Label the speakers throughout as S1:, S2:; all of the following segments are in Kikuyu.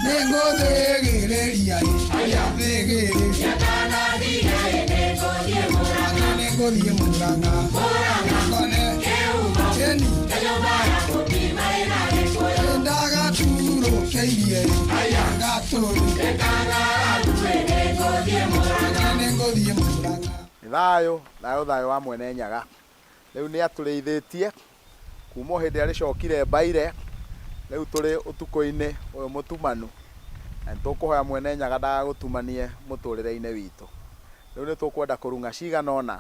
S1: Nĩngũthĩgĩrĩria thĩgĩrĩria nĩngũthiĩ Mũrang'a ngone ĩni ndagaturũkĩirie gatũrũ nĩngũthiĩ Mũrang'a.
S2: Nĩ thayũ, thayũ thayũ wa mwene Nyaga. Rĩu nĩ atũrĩithĩtie kuma o hĩndĩ ĩrĩa rĩcokire mbaire, rĩu tũrĩ ũtukũ-inĩ ũyũ mũtumanu, na nĩ tũkũhoya mwene Nyaga ndagagũtumanie mũtũrĩre-inĩ witũ. Rĩu nĩ tũkwenda kũrung'a cigana ũna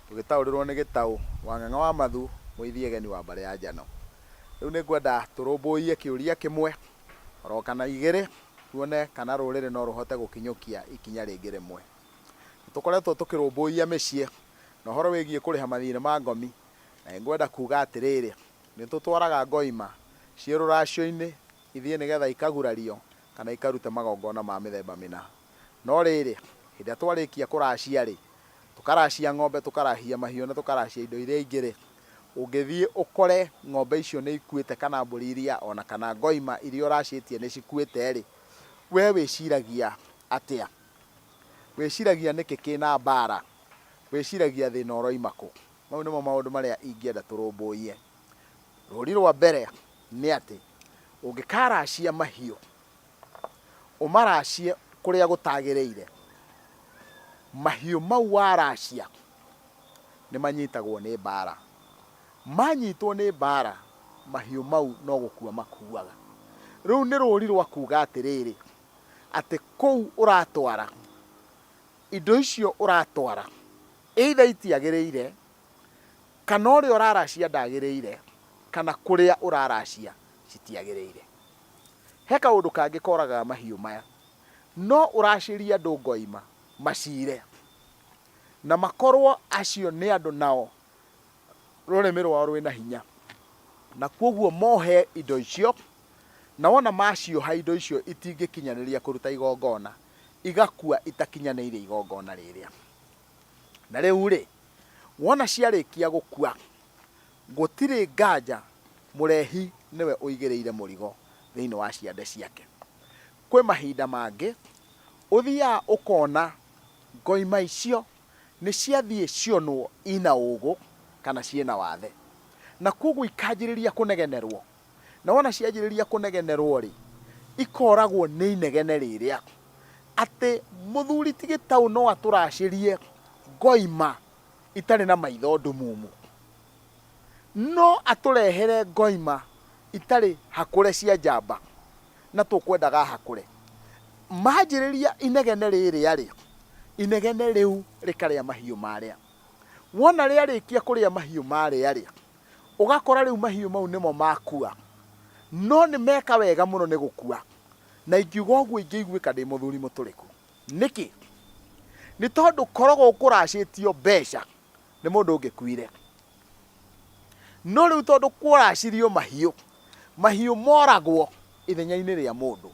S2: tũgĩtaũrĩrwo nĩ Gĩtaũ wa Ng'ang'a wa Mathu, Mũithiegeni wa mbarĩ ya Njano. Rĩu nĩ ngwenda tũrũmbũiye kĩũria kĩmwe oro kana igĩrĩ, tuone kana rũrĩrĩ no rũhote gũkinyũkia ikinya rĩngĩ rĩmwe. Nĩ tũkoretwo tũkĩrũmbũiya mĩciĩ na ũhoro wĩgiĩ kũrĩha mathirĩ ma ngomi, na nĩ ngwenda kuga atĩrĩrĩ, nĩ tũtwaraga ngoima ciĩ rũracio-inĩ ithiĩ nĩgetha ikagurario kana ikarute magongona ma mĩthemba mĩna. No rĩrĩ, hĩndĩ ĩrĩa twarĩkia kũracia-rĩ, tũkaracia ng'ombe, tũkarahia mahiũ na tũkaracia indo iria ingĩ-rĩ, ũngĩthiĩ ũkore ng'ombe icio nĩ ikuĩte kana mbũri iria ona kana ngoima iria ũracĩtie nĩ cikuĩte-rĩ, we wĩciragia atĩa? Wĩciragia nĩkĩ kĩna mbaara? Wĩciragia thĩna ũroima kũ? Mau nĩmo maũndũ marĩa ingĩenda tũrũmbũiye. Rũri rwa mbere nĩ atĩ, ũngĩkaracia mahiũ, ũmaracie kũrĩa gũtagĩrĩire, mahiũ mau waracia nĩ manyitagwo nĩ mbaara. Manyitwo nĩ mbaara, mahiũ mau no gũkua makuaga. Rũu nĩ rũri rwa kuga atĩrĩrĩ, atĩ kũu ũratwara, indo icio ũratwara either itiagĩrĩire, kana ũrĩa ũraracia ndagĩrĩire, kana kũrĩa ũraracia citiagĩrĩire. He kaũndũ kangĩ koragaga mahiũ maya, no ũracĩrie andũ ngoima macire, na makorwo acio nĩ andũ nao rũrĩmĩ rwao rwĩna hinya, na kwoguo mohe indo icio, na wona macioha indo icio itingĩkinyanĩria kũruta igongona, igakua itakinyanĩirie igongona rĩrĩa. Na rĩu-rĩ, wona ciarĩkia gũkua, gũtirĩ nganja mũrehi nĩwe ũigĩrĩire mũrigo thĩinĩ wa ciande ciake. Kwĩ mahinda mangĩ ũthiaga ũkona ngoima icio nĩ ciathiĩ cionwo ina ũgũ kana ciĩna wathe, na kwoguo ikanjĩrĩria kũnegenerwo. Na wona cianjĩrĩria kũnegenerwo-rĩ, ikoragwo nĩ inegene rĩrĩa atĩ mũthuri ti Gĩtaũ no atũracĩrie ngoima itarĩ na maitho ndumumu. No atũrehere ngoima itarĩ hakũre cia njamba na tũkwendaga hakũre. Manjĩrĩria inegene rĩrĩa-rĩ, inegene rĩu rĩkarĩa mahiũ marĩa. Wona rĩarĩkia kũrĩa mahiũ marĩa-rĩ, Ũgakora rĩu mahiũ mau nĩmo makua, no nĩ meka wega mũno nĩ gũkua. Na ingiuga ũguo ingĩiguĩka ndĩ mũthuri mũtũrĩku. Nĩkĩ? Nĩ tondũ korogwo kũracĩtio mbeca nĩ mũndũ ũngĩkuire. No rĩu tondũ kũracirio mahiũ, mahiũ moragwo ithenya-inĩ rĩa mũndũ.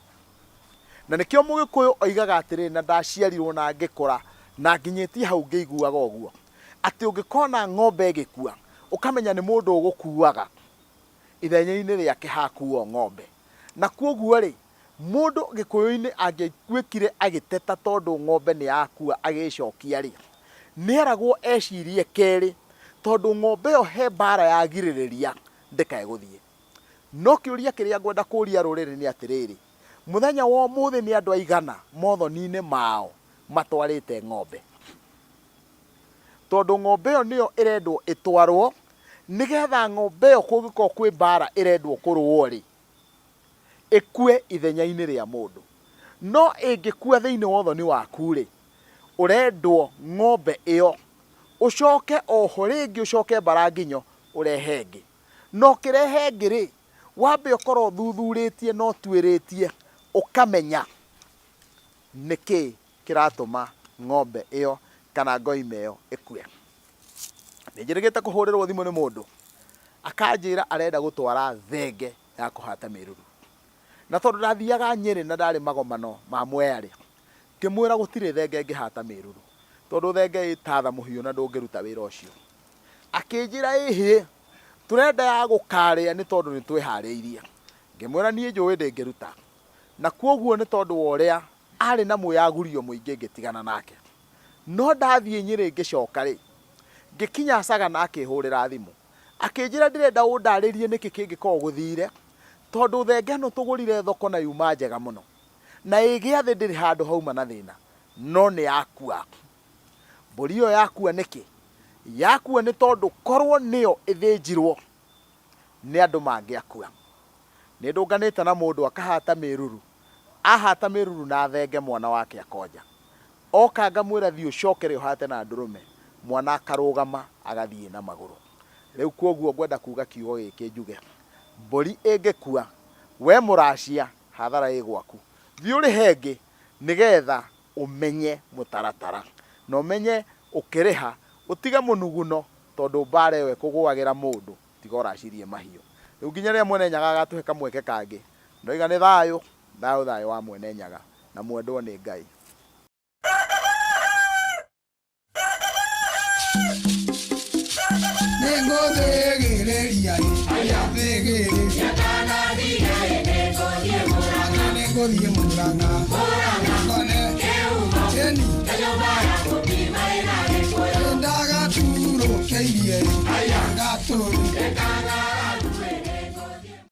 S2: Na nĩkĩo Mũgĩkũyũ oigaga atĩrĩrĩ, na ndaciarirwo na ngĩkũra na nginyĩtie hau ngĩiguaga ũguo, atĩ ũngĩkona ng'ombe ĩgĩkua, ũkamenya nĩ mũndũ ũgũkuaga, ithenya-inĩ rĩake hakuo ng'ombe. Na kwoguo-rĩ, mũndũ Gĩkũyũ-inĩ angĩaiguĩkire agĩteta tondũ ng'ombe nĩ yakua agĩcokia-rĩ, nĩeragwo ecirie kerĩ tondũ ng'ombe ĩyo he mbara yagirĩrĩria ndĩkae gũthiĩ. No kĩũria kĩrĩa ngwenda kũria rũrĩrĩ nĩ atĩrĩrĩ, mũthenya wa ũmũthĩ nĩ andũ aigana mothoni-inĩ mao matwarĩte ng'ombe? Tondũ ng'ombe ĩyo nĩyo ĩrendwo ĩtwarwo, nĩgetha ng'ombe ĩyo kũngĩkorwo kwĩ mbara ĩrendwo kũrũo-rĩ, ĩkue ithenya-inĩ rĩa mũndũ. No ĩngĩkua thĩinĩ wa ũthoni waku-rĩ, ũrendwo ng'ombe ĩyo ũcoke oho rĩngĩ ũcoke mbara nginyo ũrehe ĩngĩ. Na ũkĩrehe ĩngĩ-rĩ, wambe ũkorwo ũthuthurĩtie na ũtuĩrĩtie ũkamenya nĩkĩ kĩratũma ng'ombe ĩyo kana ngoima ĩyo ĩkue. Nĩ njĩrĩgĩte kũhũrĩrwo thimũ nĩ mũndũ akanjĩra arenda gũtwara thenge ya kũhata mĩruru. Na tondũ ndathiaga Nyĩrĩ na ndarĩ magomano ma Mwea-rĩ, ngĩmwĩra gũtirĩ thenge ĩngĩhata mĩruru tondũ thenge ĩ tatha mũhiũ na ndũngĩruta wĩra ũcio. Akĩnjĩra ĩhĩ, tũrenda ya gũkarĩa nĩ tondũ nĩ twĩharĩirie. Ngĩmwĩra niĩ njũĩ ndĩngĩruta. Na kwoguo nĩ tondũ wa ũrĩa arĩ na mwĩyagurio mũingĩ ngĩtigana nake. No ndathiĩ Nyĩrĩ ngĩcoka rĩ, ngĩkinya Sagana akĩhũrĩra thimũ. Akĩnjĩra ndĩrenda ũndarĩrie nĩkĩ kĩngĩkorwo gũthire, tondũ thenge ĩno tũgũrire thoko na yuma njega mũno. Na ĩ gĩathĩ ndĩrĩ handũ hauma na thĩna, no nĩ yakua. Mbũri ĩyo yakua nĩkĩ? Yakua nĩ tondũ korwo nĩyo ĩthĩnjirwo nĩ andũ mangĩakua. Nĩ ndũnganĩte na mũndũ akahata mĩruru, ahata mĩruru na thenge mwana wake akonja. Oka ngamwĩra thiĩ ũcokere ũhate na ndũrũme, mwana akarũgama agathiĩ na magũrũ. Rĩu kwoguo ngwenda kuga kiugo gĩkĩ njuge, mbũri ĩngĩkua, we mũracia hathara ĩ gwaku. Thiĩ ũrĩhe ĩngĩ nĩgetha ũmenye mũtaratara na ũmenye ũkĩrĩha ũtige mũnuguno tondũ mbara ĩyo ĩkũgũagĩra mũndũ tiga ũracirie mahiũ. Rĩu nginya rĩrĩa Mwene Nyaga agatũhe kamweke kangĩ, ndoiga nĩ thayũ, thayũ thayũ wa Mwene Nyaga na mwendwo nĩ Ngai.
S1: Nĩngũthĩgĩrĩria thĩgĩrĩ nĩngũthiĩ Mũrang'a ngone ĩni ndagaturũkĩirie gatũrũ.